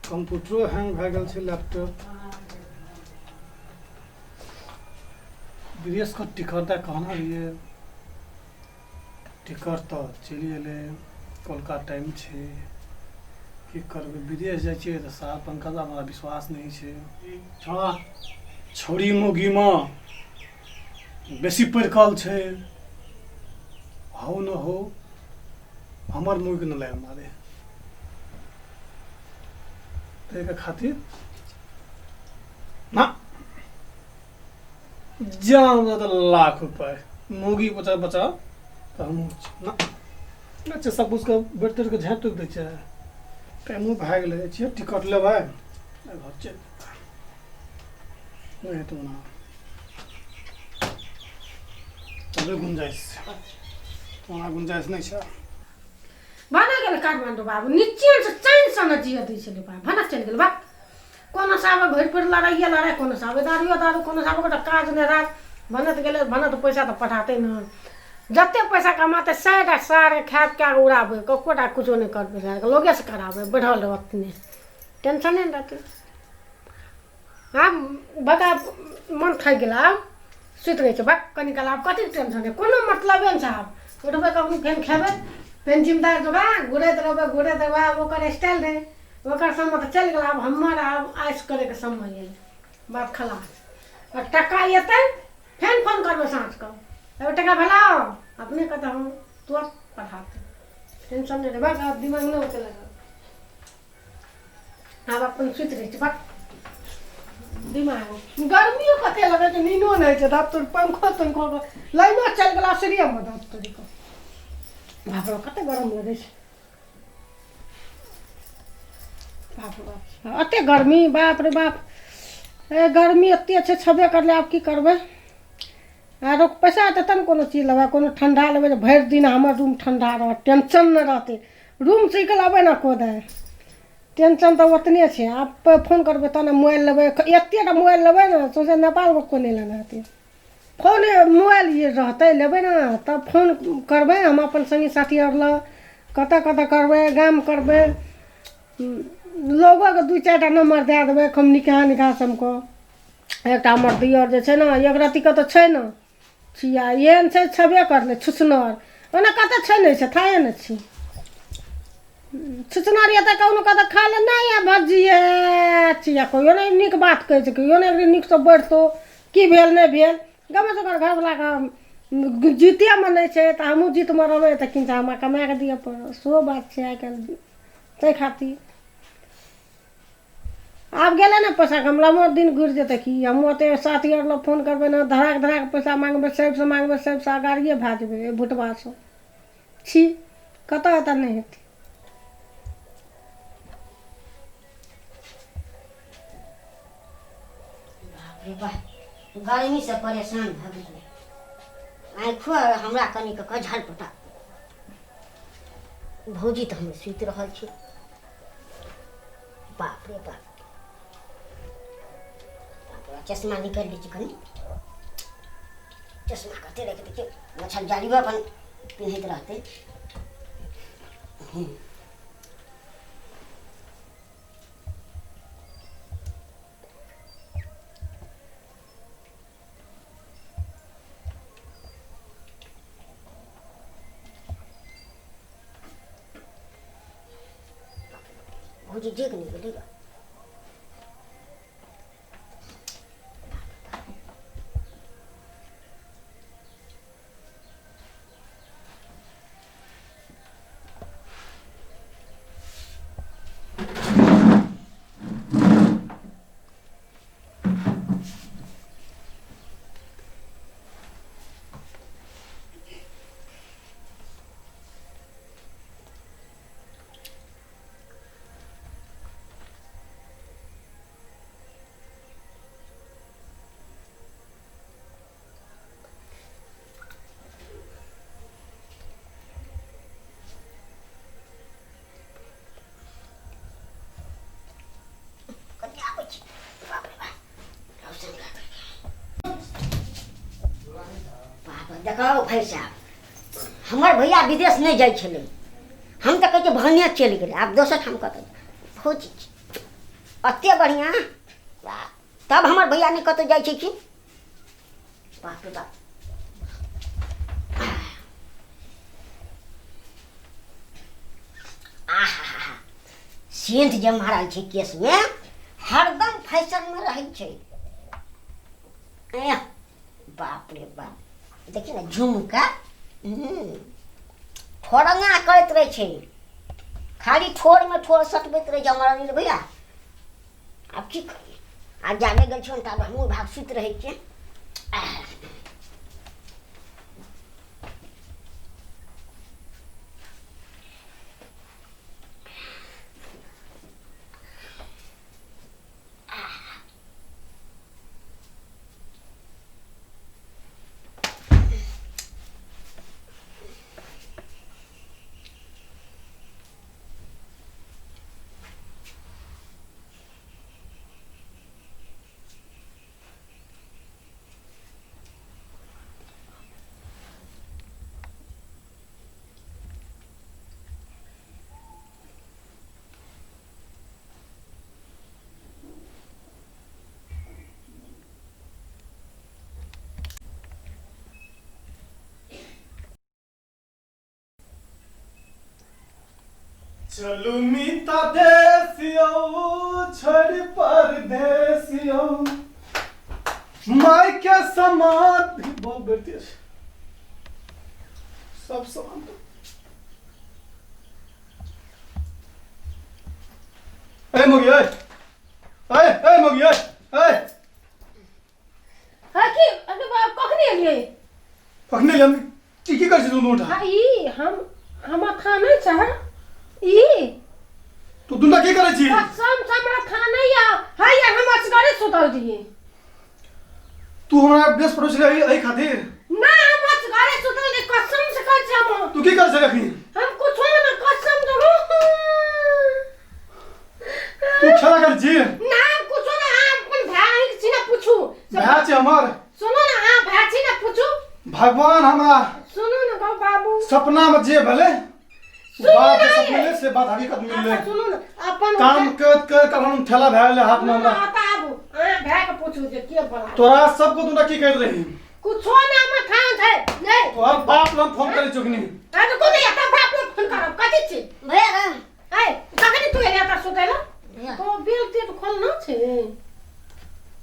कम्प्यूटरो हैंग भए गेल छै लैपटॉप विदेशके टिकट दए कहने रहियै टिकट तऽ चलि एलै कौलका टाइम छै की करबै विदेश जाइ छियै तऽ साफ पंकज हमरा विश्वास नहि छै छौड़ा छौड़ी मौगीमे बेसी परिकल छै हौ न हौ हमर मौगीके नहि लाइन मारे ताहिके खातिर ना जान तऽ लाख रुपए मौगी बचा बचा तऽ हमहूँ ना अच्छा सब उसके बेट तेट के झाँपि तोपि दै छै टाइमो भए गेलै छियै टिकट लेबै घर चलि नहि हेतौ ओना तबे गुंजाइश छै ओना गुंजाइश नहि छै भने गेल काठमाडौँ बाबू निश्चिन्त चैनसँ ने जियऽ दै छलै बा भने चलि गेल बा कोनो साबे भरि पेट लड़ाइए लड़ाइ कोनो साबे दारुए दारू कोनो साबे गोटा काज नहि राज भने तऽ गेलै भने तऽ पैसा तऽ पठातै ने जतेक पैसा कमातै साइड आ सारे खाए कए कऽ उड़ाबै कक्कोटा किछो नहि करबै सारके लोगेसँ कराबै बैठल रहत अपने टेंशने नहि रहतै आब बता मन थाकि गेल आब सुति रहै छै बक कनि काल आब कथीके टेंशन है कोनो मतलबे नहि छै आब उठबै कखनो फेन खेबै फेन जिम्मेदार जोगा घुरैत रहबै घुरैत रहबै आब ओकर स्टाइल रहै ओकर समय तऽ चलि गेल आब हमर आब ऐश करैके समय एलै बात खलास आ टका एतै फेन फोन करबै साँझके एगो टका भेलौ अपने कहतै हँ तुरन्त पठा देबै टेंशन नहि रहै आब दिमाग नहि ओते लगाउ आब अपन सुति रहै छै बक दिमाग गर्मियो कते लगै छै नीनो नहि होइ छै धप तोर पंखो तंखो लाइनो चलि गेल असरियेमे धप तोरी कऽ बाप रे कते गरम लगै छै बाप रे बाप एते गर्मी बाप रे बाप ए गर्मी एते छै छेबे करलै आब की करबै आरो पैसा हेतै तब ने कोनो चीज लेबै कोनो ठण्डा लेबै तऽ भरि दिन हमर रूम ठण्डा रहत टेंशन नहि रहतै रूम सीके लेबै ने कोदे टेंशन तऽ ओतने छै आब फोन करबै तब ने मोबाइल लेबै एतेक टा मोबाइल लेबै ने सौँसे नेपालमे कोइ नहि लेने हेतै फोने मोबाइल जे रहतै लेबै ने तब फोन करबै हम अपन सङ्गी साथी आओर लग कतऽ कतऽ करबै गाम करबै लोगोके दू चारि टा नम्बर दए देबै खूब निकहा निकहा सबके एकटा हमर दिअर जे छै ने एक रत्तीके तऽ छै ने छिया एहन छै छेबे करलै छुछुनर ओना कतऽ छै नहि छै थाहे नहि छी छुछुनर यऽ तऽ कहुनो कतऽ खा ले नहि यऽ भज्जी ये छिया कहियो नहि नीक बात कहै छै कहियो नहि नीकसँ बढ़तौ की भेल नहि भेल गामसँ ओकर घरवलाके जीतेमे नहि छै तऽ हमहूँ जीतमे रहबै तऽ किनका हमरा कमाए कऽ दिअ पड़त सेहो बात छै आइ काल्हि ताहि खातिर आब गेलै ने पैसा कमलामो दिन घुरि जेतै की हमहूँ ओते साथी आर लग फोन करबै ने धराक धराक पैसा माँगबै सबसँ माँगबै सबसँ अगाड़िए भए जेबै एहि भुटबासँ छी कतऽ एतऽ नहि हेतै बाप रे बाप गर्मीसँ परेशान भऽ गेलियै आँखिओ हमरा कनिक कझल पटा भौजी तऽ हमर सुति रहल छै बाप रे बाप चश्मा निकालि लै छी कनि चश्मा कते राखि दै छियै मच्छर जालियो अपन पिन्हैत रहतै भौजी देख नहि गेलै कनि आबै छी बाप रे बाप रोशन बाप देखो भाई साहब हमर भैया विदेश नहि जाइ छलै हम तऽ कहै छियै भने चलि गेलै आब दोसर ठाम कतऽ फौजी छै। एते बढ़िआँ। तब हमर भैया नहि कतहु जाइ छै की। बाप रे बाप, आहा, सेंट जे मारल छै केशमे, हरदम फैशनमे रहै छै। एह, बाप रे बाप, देखी ने झुमका। ठोरंगा करैत रहै छै, खाली ठोरमे ठोर सटबैत रहै छै हमर अनिल भैया। आब की करी, आब जाबे गेल छियनि ताबे हमहूँ भाग सुति रहै छियै। चलू मीता देसियो छोड़ परदेसियो, माय के समाधि बोल बेटी सब समान। ए मोगी, ए ए ए मोगी, ए ए। हाँ की अरे बाप, कखनी एलियै? कखने हम की की करै छी दुनू उठा? हाँ ई हम हमरा थाना छै ई। तू दुनू की करै छी? कसम से हमरा थाना या है यार, हम असगरे सुतल रहियै। तू हमरा बेस पड़ोस रही एहि खातिर? ना, हम असगरे सुतल रहियै, कसम से कहै छी हम। तू की करै छली अखनी? हम कुछो ना, कसम जरूर। तू खेला करै छी? ना, हम कुछो ना। अहाँ अपन भाय छी ना पूछू। भाय छै हमर। सुनू ना, अहाँ भाय छी ना पूछू। भगवान हमरा सुनू ना गौ बाबू, सपना में जे भेलै सुनू बात ना सपने ये। से बात हकीकत मिललै। अच्छा सुनू ना अपन काम करत करत हम ठेला भए गेलै हाथ में सुनू ना, हमरा। ओतऽ आबू, अहाँ भाय के पूछू जे के बोला। तोरा सबको तू की कहैत रही? कुछो ना, हमर ठान छै नहीं। तोहर बाप लग फोन करै चुकनी। आ तो कोने एता बाप लग फोन करब कथी छी? भैया रे। ऐ कखनी तू एलिया ता सुतै ला? भैया। तो बिल तेल खोल न छै।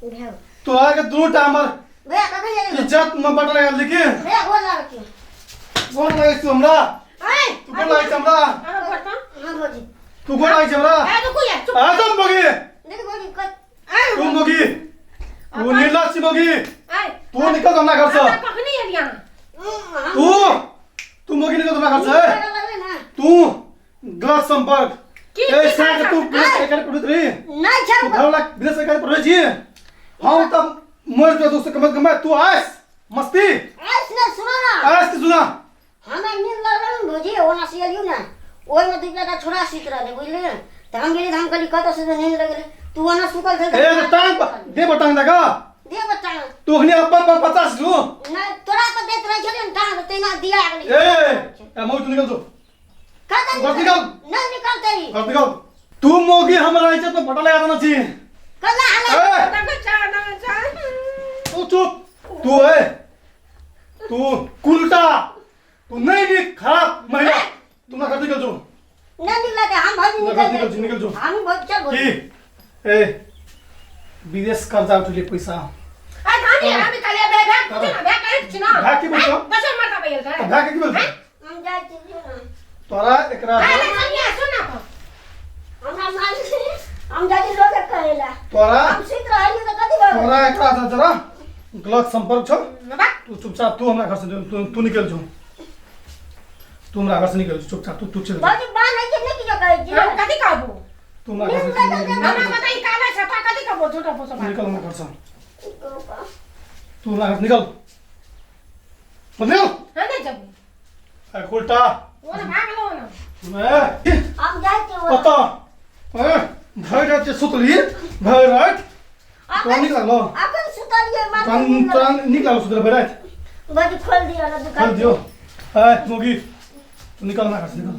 भैया। तोरा के दुनू टा हमर भैया कखन एलियै? इज्जत में बट लगल लेकिन। भैया गोर लागै छी। गोर लागै छी हमरा? ऐ तू गोर लागै छी हमरा? अरे बर्तन। हाँ भौजी। तू गोर लागै छी हमरा? ऐ रुकू यार, चुप। आ तुम मोगी। देख भौजी कत ऐ तू मोगी, तू निर्लज छी मोगी। ऐ तू निकल हमरा घर से। हमरा कखनी एलिया? तू तू मोगी निकल हमरा घर से। लगलै ना। तू गलत संपर्क की ए की साक बात तू है? विदेश सरकार पढ़ैत रही? नहीं तू छल। घर वाला विदेश सरकार पढ़ै छी, हम तब मर के दोस्त कमत कमा तू आस मस्ती। ऐस ने सुनो ना। आस की सुना। हमरा नींद लगल ने भौजी, ओना से एलियो ना, ओहिमे दू चारिटा छोड़ा सुति रहलै बुझलियै ने, तऽ हम गेलियै तऽ हम कहलियै कतऽ से नींद लगलै, तू ओना सुतल छल। ए टांग दे बटांग दगा दे बटांग। तू अखनी अपन पर 50 लू। नहि, तोरा पर दैत रहै छलियै ने टांग, तहिना दिया गेलै। ए ए मौत निकल जो। कतऽ? घर निकल। नहि निकलतै। घर निकल। तू मोगी हमरा इज्जत में फटा लगा देना छी। कल्ला हला। ए तक चाह ना चाह। तू चुप तू, ए तू कुलटा, तू नहीं नहीं खराब महिला, तू ना घर निकल जो। नहि निकलतै हम भौजी। निकल, निकल निकल जो, निकल जो। हम भौजी चल भौजी। की ए विदेश कर्जा उठले पैसा? ऐ धानी हम कहलियै बे भाय पूछू ना, भाय कहै छी ना। भाय की बोलतौ? दसो मरता बैल छै। तो भाय के की बोलतौ? हम जाइ छी ने। तोरा एकरा ऐ ले सुनिया, सुन ना तो। हमरा माल हम जाइ छी लोके कहैला। तोरा हम सुति रहलियै तऽ कथी भऽ गेलै? तोरा एकरा से जरा गलत संपर्क छौ। बा तू चुपचाप तू हमरा घर से तू तू निकल जो, तू हमरा घर से निकल जो चुपचाप, तू तू चल जा। भौजी बान्है छै नहि किछो कहै छी। हम कथी कहबो? तू हमरा घर से निकल। हमरा बताई काले छ त कथी कहबो झूठो फूसो बात। निकल हमरा घर से, तू हमरा घर से निकल, निकल। हम नहीं जबो। ए कुलटा। ओ ना भाग लो ना। ए हम जाइ छी ओना। कतऽ? ए भरि राति जे सुतली भरि राति तोरा नीक लागलो? अखन सुतलियै मात्र। तोरा तोरा नीक लागलो सुतल भरि राति? भौजी खोलि दियौ ने दुकान। खोल दियौ। ए मोगी तू निकल हमरा घर से, निकल।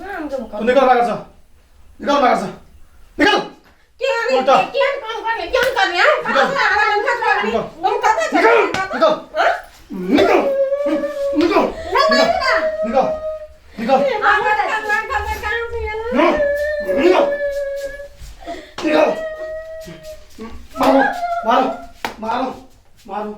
ना हम जबो। तू निकल हमरा घर से, निकल हमरा घर से, निकल। के करनी उल्टा। केहन काम करनी केहन करनी हैं निकल। निकल हम कतऽ निकल निकल निकल निकल निकल निकल निकल निकल मारो मारो मारो मारो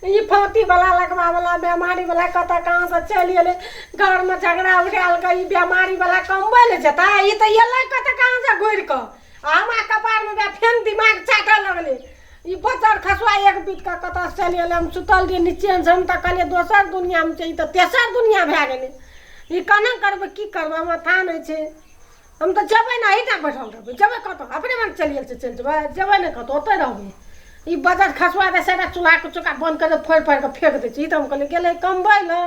ई फौती वाला लगवा वाला बेमारी वाला कतऽ कहाँ से चलि एलै घरमे झगड़ा उठायल ई बेमारी वाला कमबै लए जेतै ई तऽ एलै कतऽ कहाँ से घुरि कऽ आ हमरा कपारमे बे फेन दिमाग चाटऽ लगलै ई बच्चर खसुआ एक बीत कऽ कतऽ से चलि एलै हम सुतल रहियै निश्चिन्त हम तऽ कहलियै दोसर दुनिआँमे छै ई तऽ तेसर दुनिआँ भए गेलै ई केना करबै की करबै हमरा थाह नहि छै हम तऽ जेबै ने एहिठाम बैठल रहबै जेबै कतऽ अपने मन चलि गेल छै चलि जेबै जेबै नहि कतहु ओतहि रहबै ई बजर खसुआ दै छै चूल्हाके चौका बन्द करि फोड़ि फाड़ि कऽ फेक दै छै ई तऽ हम कहलियै गेलै कमबै लए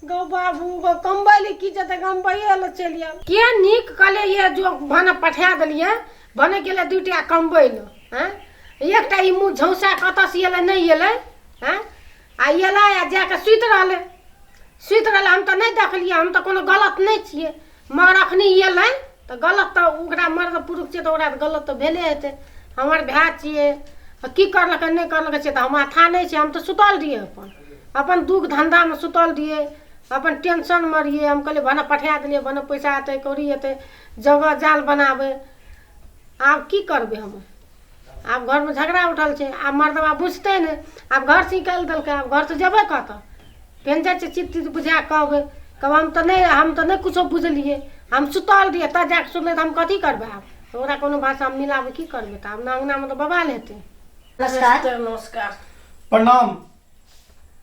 गौ बाबू गौ कमबै लए की जेतै कमबैए लए चलि आयल के नीक कहलियै जो भने पठा देलियै भने गेलै दू टाका कमबै लए आँय एकटा ई मुँह झौसा कतऽसँ एलै नहि एलै आँय आ एलै आ जा कऽ सुति रहलै सुति रहलै हम तऽ नहि देखलियै हम तऽ कोनो गलत नहि छियै मगर अखनी एलै तऽ गलत तऽ ओकरा मर्द पुरुष छियै तऽ ओकरा तऽ गलत तऽ भेले हेतै हमर भाय छियै आ की करलकै नहि करलकै से तऽ हमरा थाह नहि छै हम तऽ सुतल रहियै अपन अपन दुख धन्धामे सुतल रहियै अपन टेंशनमे रहियै हम कहलियै भने पठा देलियै भने पैसा एतै कौड़ी एतै जगह जाल बनाबै आब की करबै हम आब घरमे झगड़ा उठल छै आब मर्दबा बुझतै नहि आब घरसँ निकालि देलकै आब घरसँ जेबै कतऽ फेन जाइ छियै चित्त तित्त बुझा कऽ कहबै कहबै हम तऽ नहि हम तऽ नहि किछो बुझलियै हम सुतल रहियै तब जाकऽ सुनलियै तऽ हम कथी करबै आब ओकरा कोनो भाषामे मिलाबै की करबै तऽ आब अङ्गनामे तऽ बवाल हेतै नमस्कार नमस्कार प्रणाम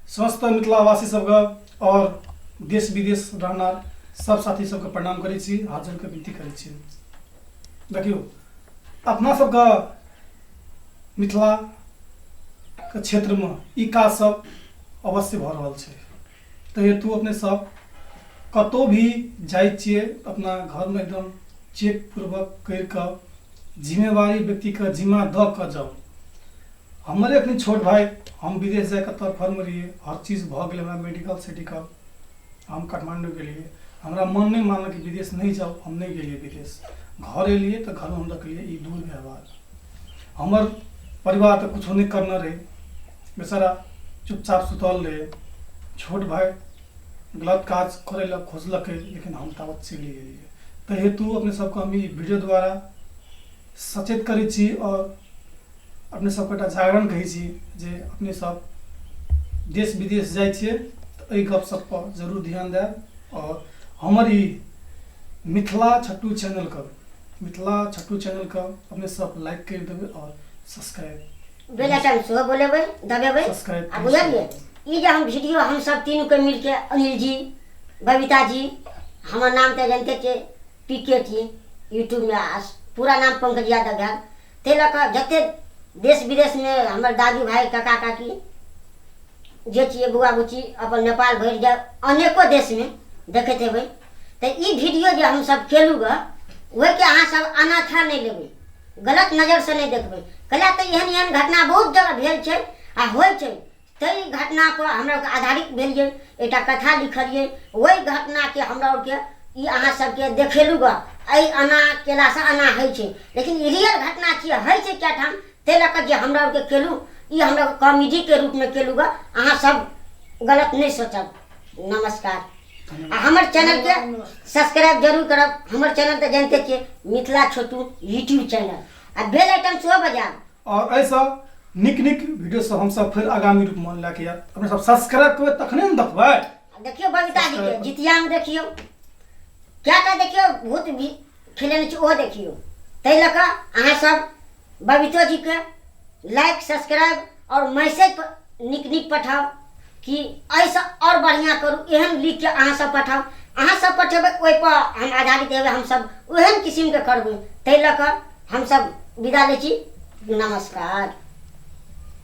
समस्त मिथिलावासी सबके और देश विदेश रहनार सब साथी सबके प्रणाम करै छी हाथ जोड़ के विनती करै छी देखियौ अपना सबके मिथिला के क्षेत्रमे ई काज सब अवश्य भऽ रहल छै ताहि हेतु अपने सब कतहु भी जाइ छियै अपना घरमे एकदम चेक पूर्वक करि कऽ जिम्मेवारी व्यक्तिके जिम्मा दऽ कऽ जाउ हमरे एखन छोट भाय हम विदेश जाइके तड़फड़मे रहियै हर चीज भऽ गेलै हमरा मेडिकल सेडिकल हम काठमाण्डू गेलियै हमरा मन नहि मानलक कि विदेश नहि जाउ हम नहि गेलियै विदेश घर एलियै तऽ घरमे हम देखलियै ई दुर्व्यवहार हमर परिवार तऽ कुछो नहि करने रहै बेचारा चुपचाप सुतल रहै छोट भाय गलत काज करै लए खोजलकै लेकिन हम ताबत चलि गेलियै ताहि हेतु अपने सबके हम ई वीडियो द्वारा सचेत करै छी आओर अपने सबके एकटा जागरण कहै छी जे अपने सब देश विदेश जाइ छियै तऽ एहि गप सपपर जरूर ध्यान देब आओर हमर ई मिथिला छट्टू चैनलके मिथिला छट्टू चैनलके अपने सब लाइक करि देबै आओर सब्सक्राइब बेल आइकन सेहो बोलेबै दबेबै सब्सक्राइब आ बुझलियै ई जे हम वीडियो हम सब तीनू के मिलके अनिल जी बबीता जी हमर नाम तऽ जानते छियै पी के छी यूट्यूबमे आ पूरा नाम पंकज यादव भेल ताहि लऽ कऽ जतेक देश विदेशमे हमर दादू भाय काका काकी जे छियै बौआ बुच्ची अपन नेपाल भरि जाय अनेको देशमे देखैत हेबै तऽ ई वीडियो जे हमसभ केलहुँ गऽ ओहिके अहाँसभ अनाथा नहि लेबै गलत नजरसँ नहि देखबै कैला तऽ एहन एहन घटना बहुत जगह भेल छै आ होइ छै ताहि घटनापर हमरा आरके आधारित भेलियै एकटा कथा लिखलियै ओहि घटनाके हमरा आरके ई अहाँ सबके देखेलहुँ गऽ एहि एना केलासँ एना होइ छै लेकिन ई रियल घटना छियै होइ छै कए ठाम ताहि लऽ कऽ जे हमरा आरके केलहुँ ई हमरा कॉमेडीके रूपमे केलहुँ गऽ अहाँ सब गलत नहि सोचब नमस्कार आ हमर चैनलके सब्सक्राइब जरूर करब हमर चैनल तऽ जानिते छियै मिथिला छोटू यूट्यूब चैनल आ बेल आइकन सेहो बजायब आओर एहिसँ नीक नीक वीडियो सब हमसब फेर आगामी रूपमे लए के आयब अपने सब सब्सक्राइब करबै तखने ने देखबै आ देखियौ बबीता जीके जितियामे देखियौ कएटा देखियौ भूत भी खेलेने छी ओहो देखियौ ताहि लऽ कऽ अहाँसभ बबीतो जीके लाइक सब्सक्राइब आओर मैसेज नीक नीक पठाउ कि एहिसँ आओर बढ़िआँ करू एहन लिखके अहाँसभ पठाउ अहाँसभ पठेबै ओहिपर हम आधारित हेबै हमसभ ओहन किसिमके करबै ताहि लऽ कऽ हमसभ विदा लै छी नमस्कार